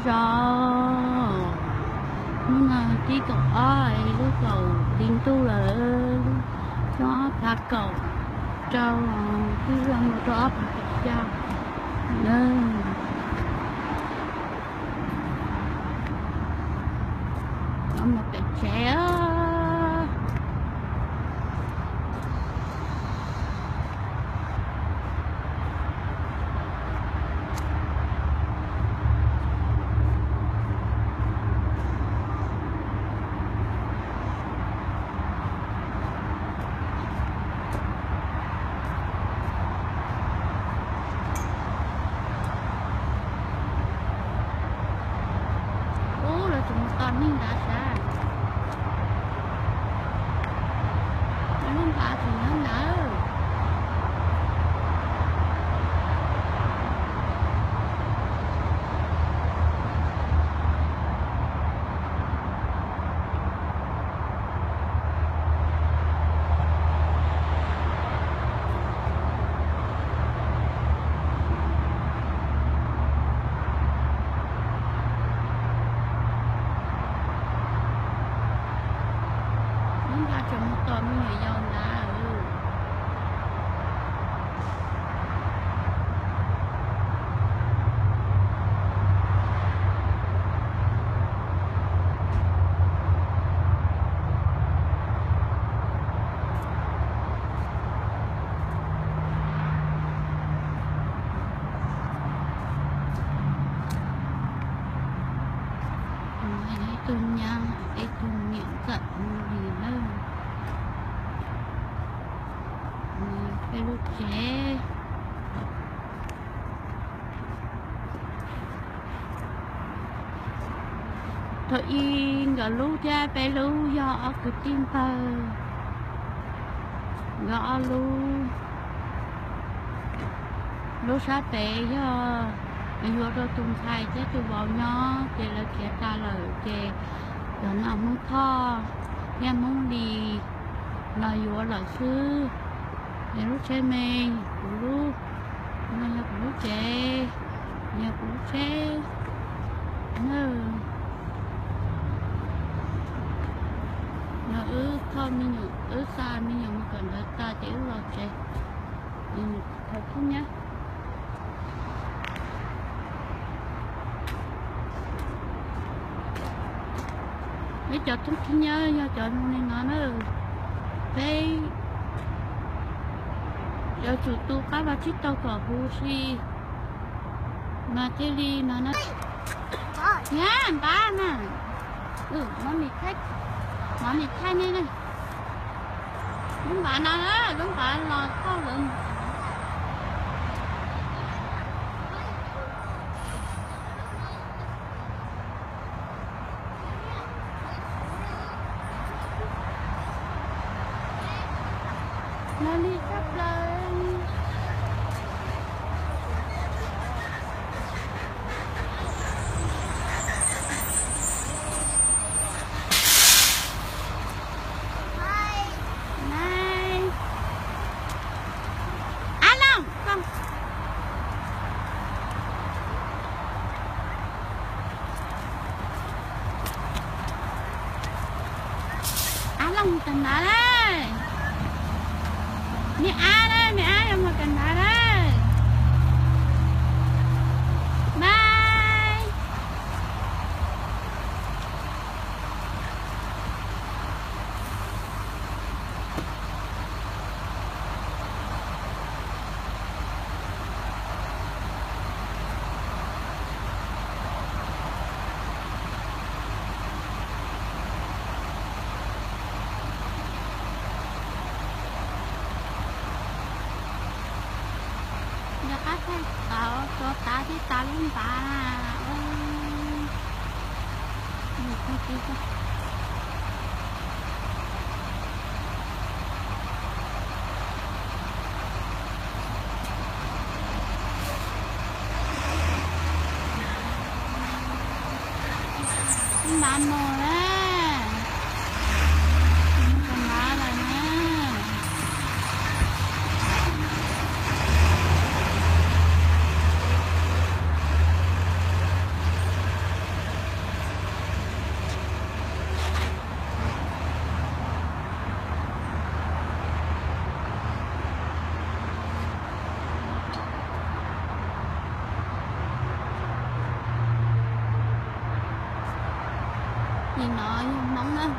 Rau hnub no tib kaum ob lub kaum hli ntuj lawm, xyoo ob phav kaum rau, twb zoo mus rau ob phav kaum xya na. Mus pem tsev. Ub, lawv tseem mus tos neeg ntawd sav. Lub npas tseem nyob ntawd. Lub npas tseem mus tos me nyuam yaus ntawd. Ib tug nyab, ib tug niam ntxawm mus li lawm. Peb lub tsev. Thaum ub nkawd lub thiab peb lub yog ob kwv tij npawg. Nkawd ob lub, lub sab pem yog yuav rau tus ntxhais thiab tus vauv nyob ces lawv khiav tas lawm ces cov no Hmoob Thoj thiab Hmoob Lis los yuav lawm xwb. Ces lub tsheb me, kuv lub, no yog kuv lub tsev, yog kuv lub tsheb. No wb thauj me nyuam, wb xa me nyuam mus kawm ntawv tas ces wb los tsev. Thaum khib nyob, peb cov thoob khib nyob yog cov zoo li no na. Peb yuav tsum tu qab vaj tsib taug kom huv si mas thiaj li no na. Nyab npab na. Mov mis thaij, mov mis thaij nej na. Lub npab no, lub npab los thauj lawm. Nws li tshaj plaws. Ab Looj, Ab Looj mus kawm ntawv lawm. Me Ab na, me Ab yuav mus kawm ntawv lawm. Bye. Yog qab thaij tau tso tav tib tas lub npab na. Npab mus lawm, npab lawm na. Tus no yog Hmoob na.